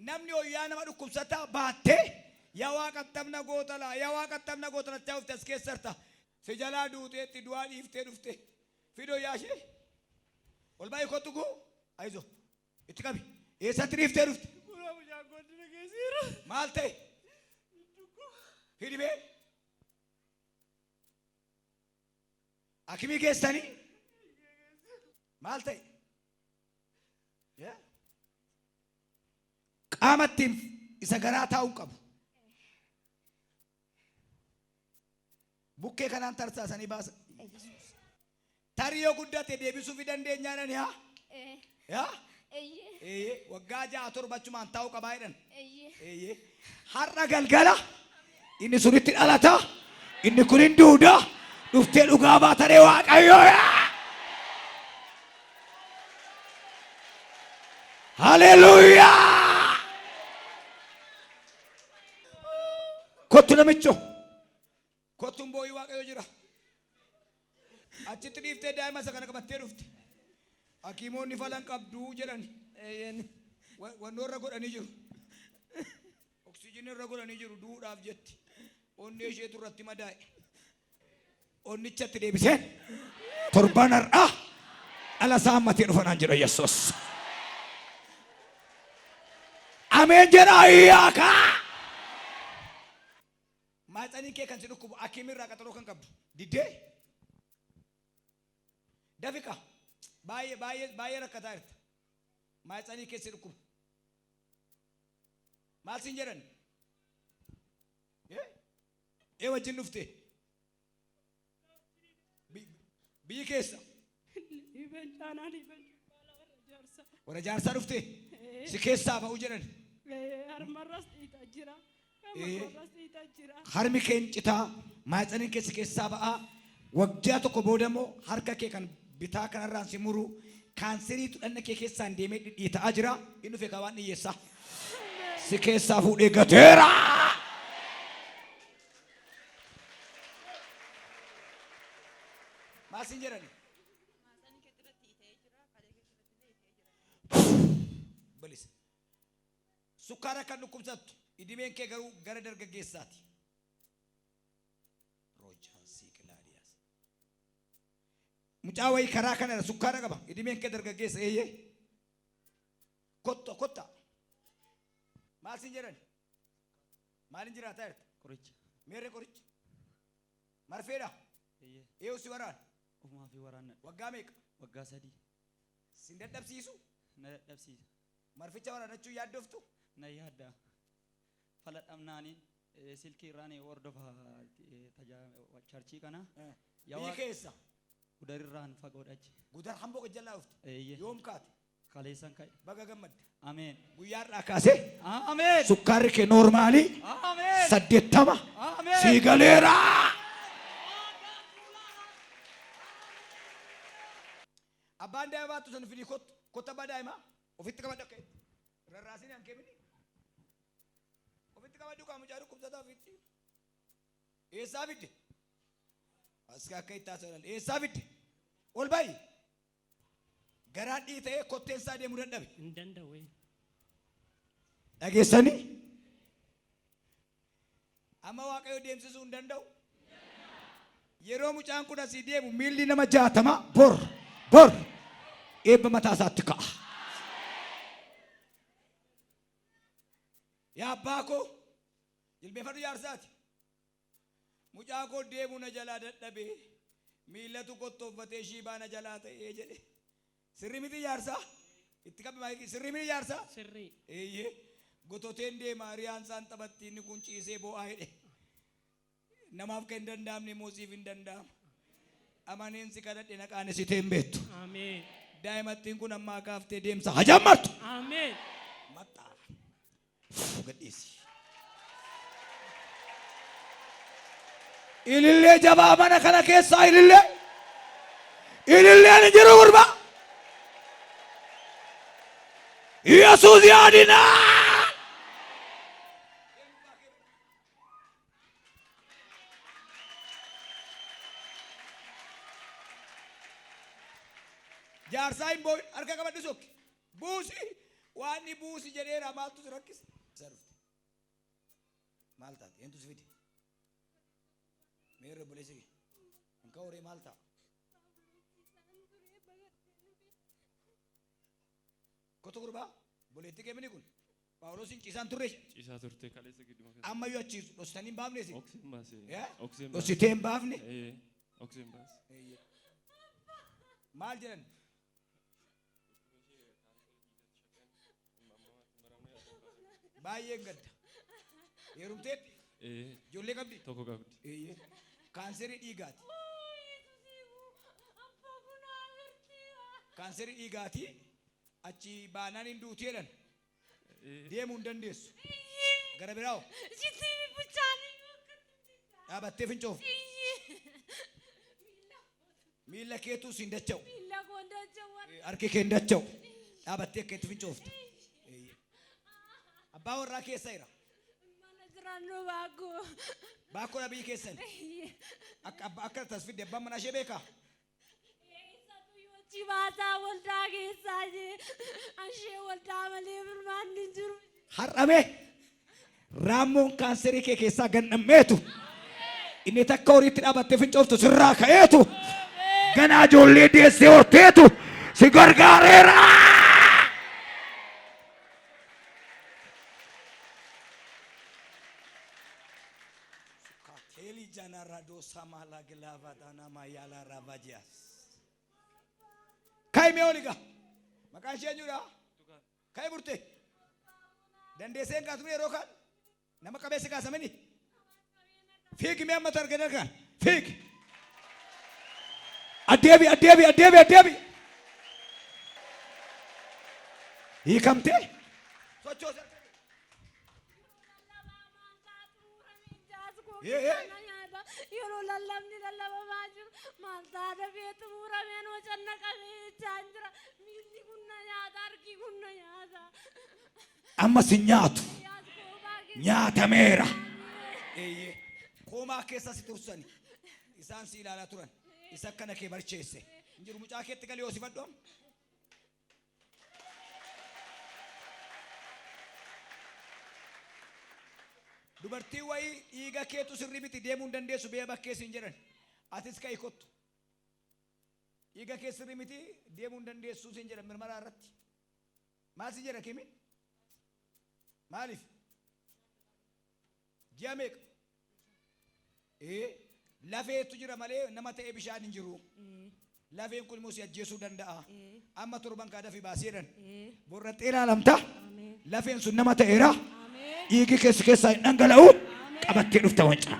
Namni hoyyaa nama dhukkubsataa baattee yaa waaqa attam na goota laa yaa waaqa attam na goota lachaa dhufte as keessa jirta. Si jalaa duuteetti du'aa dhiiftee dhufte. Fidi hoyyaa ishee. Ol ba'i kottu guu. Ayizo. Itti qabi. Eessatti dhiiftee dhufte? Kunoo mucaan godina geesseera. Maal ta'e? Fidi mee. Akimii geessanii? Maal ta'e? Qaama ittiin isa garaa taa'uu qabu. Bukkee kanaan tarsaasanii baasa. Tarii yoo guddate deebisuufi dandeenyaa jedhani haa? Yaa? Eeyyee. Waggaa 6 7 achumaan taa'uu qabaa jedhan. Eeyyee. Har'a galgala inni sunitti dhalata. Inni kun hin duuda. Dhuftee dhugaa baataree Waaqayyoo yaa. Haleluuyaa! Kottu namicho. Kottu hin boo'ii Waaqayyo jira. Achitti dhiiftee daa'ima isa kana qabattee dhufte. Hakiimoonni falan qabduu jedhan. Eeyyeen. Wannoo irra godhanii jiru. Oksijiinii irra godhanii jiru du'uudhaaf jetti. Onnee isheetu irratti madaa'e. Onnichatti deebisee torban har'aa dhala isaa hammatee dhufa naan jedha Yesuus. Ameen jedha iyyaaka. Maatsanii kee kan si dhukkubu akiimii irraa qaxaroo kan qabdu diddee dafika baay'ee baay'ee baay'ee rakkataa jirta. Maatsanii kee si dhukkuba. Maal siin jedhan? Ee wajjin dhufte? Biyyi keessa Liiban caanaa liiban cubbaalaa warra jaarsaa. Warra jaarsaa dhufte si keessaa ba'u jedhan. Harmarras dhiitaa jira. Qaama koorras dhiitaa jira. Harmi kee hin citaa, maatsaniin kee si keessaa ba'aa. Waggaa tokko booda immoo harka kee kan bitaa kanarraan si muru kaanseriitu dhanna kee keessaan deemee dhidhiita'aa jira. Inni dhufe kaa waan dhiyyeessaa. Si keessaa fuudhee gateera. Maal siin jedhani? Maasaan kee irratti ita'ee jira, kalee kee irratti illee ita'ee jira. Balisa. Sukkaara kan dhukkubsattu idimeen kee garuu gara dargaggeessaati. Roojaan siiqilaadiyaas. Mucaa wayii karaa kanarra sukkaara qaba. Idimeen kee dargaggeessa eeyyee. Kotta kotta. Maal siin jedhani? Maalin jiraataa jirta? Qoricha. Meerre qorichi? Marfeedha? Eeyyee. Eeyu si waraana? Ofumaa fi waraannadha. Waggaa meeqa? Waggaa 3. Sin dadhabsiisu? Na dadhabsiisa. Marficha waraannachuu yaaddoftu? Na yaadda. Fala dhabnaaniin silkii irraan hordofa charchii kana. Yaa Biyyi Waaqa keessa? Gudarirraan fagoodha achi. Gudar hamboo gajjallaa dhufte? Eeyyee. Yoom kaate? Kaleessan ka'e. Baga gammadde. Ameen. Guyyaa har'aa kaasee Ameen. sukkaarri kee noormaalii Ameen. 80 Ameen. sii galeera. Abbaan daa'ima baattu sana fidii kottu. Kottu abbaa daa'imaa. Ofitti qabadhu akka itti. Rarraasini hankee mini. Ofitti qabadhu kaa mucaa dhukkubsataa ofitti. Eessaa fidde? As akka itti haasa'u Eessaa fidde? Ol ba'i. Garaan dhiita'ee kotteen isaa deemuu dadhabe. Hin danda'u. Dhageessanii? Amma Waaqayyo deemsisuu hin danda'u. Yeroo mucaan kun asii deemu miilli nama 60 bor bor eebba mataa isaatti ka'a. Yaa abbaa koo jilbeeffadhu jaarsaati. Mucaa koo deemuu na jalaa dadhabe, miillatu kottoonfatee shiibaa na jalaa ta'e jedhe. Sirrii miti jaarsaa? Itti qabi maayikii. Sirrii miti jaarsaa? Sirrii. Eeyyee. Gototeen deema hiriyaan isaan taphatti inni kun ciisee boo'aa jedhe. Namaaf kan hin danda'amne immoo siif hin danda'ama. Amaneen si kadhadhe na qaanesitee hin beektu. Ameen. Daa'imattiin kun ammaa kaaftee deemsa hajammartu. Ameen. Maxxaa. Gadhiisi. Ilillee jabaa mana kana keessaa ilillee. Ililleen hin jiru gurbaa. Yesuus yaadinaa. Jaarsaa hin boo'in harka qabadhu sokki. Buusi. Waan ni buusi jedheera maaltu si rakkise? Isa dhufte. Maal taate? Eentu si fide? Meerre obboleessi kee? Hin ka'u ree maal ta'a? Kottu gurbaa obboleettii kee mini kun Phaawulos hin ciisaan turre. Ciisaa turte kaleessa gidduma keessa. Ammayyuu achi dhoksitanii hin baafne isin. Okseen baase. Eh? Okseen baase. Dhoksitee hin baafne. Ee, okseen baase. Eeyyee. Maal jedhan? Baay'een gadda. Heerumteetti Ee, ijoollee qabdi? Tokko qabdi. Eeyyee. Kaanserii dhiigaati. Kaanserii dhiigaati. Achi baanaan hin duuti jedhan. Ee, Deemuu hin dandeessu. Gara biraa hoo? Dhaabattee fincoof. Miilla keetuu siin dacha'u. Harki kee hin dacha'u. Dhaabattee akka itti fincoofta. Eeyyee. Abbaa warraa keessa jira. Baakkoodha biyyi keessan. Akka abbaa akka tas fidde abbaan manaa ishee beekaa? Har'ame raammoon kaanserii kee keessaa gannammeetu inni takka horiitti dhaabattee fincooftu sirraa ka'eetu ganaa ijoollee deessee horteetu si gargaareera. Sukateli jana rado samala glava dana mayala ravajias. Kai mee oliga. Maqaan ishee eenyudha? Kai burte. Dandeessee hin kaatu yeroo kaan nama qabeessa kaasamani. Fiigi mee amma targan kan. Fiigi. Addeebi addeebi addeebi addeebi. Hiikamtee. Sochoosi harka kee. Yeroo lallabni lallabamaa jiru maal ta'a dafee xumurameen hojannaqamee jechaan jira. Miilli kun na nyaata, harki kun na nyaata. Amma si nyaatu. Yaas koobaa keessa. Nyaatameera. Eeyyee. Koomaa keessa si tursani. Isaan si ilaalaa turan. Isa akkana kee barcheesse. Hin jiru mucaa keetti galii hoosifadhu amma. Dubartii wayii dhiiga keetu sirrii miti deemuu hin dandeessu biyya bakkee siin jedhan. Atis ka'i kottu. Dhiiga kee sirrii miti deemuu hin dandeessu siin jedhan mirmaraa irratti. Maal siin jedha kimi? Maaliif? Ji'a meeqa? Ee, lafeetu jira malee nama ta'ee bishaan hin jiru. Lafeen kun immoo si ajjeesuu danda'a. Amma torban kaa dafii baasii jedhan. Borraxxee ilaalamta. Lafeen sun nama ta'eera. Dhiigi keessi keessaa hin dhangala'u. Qabattee dhufta wancaa.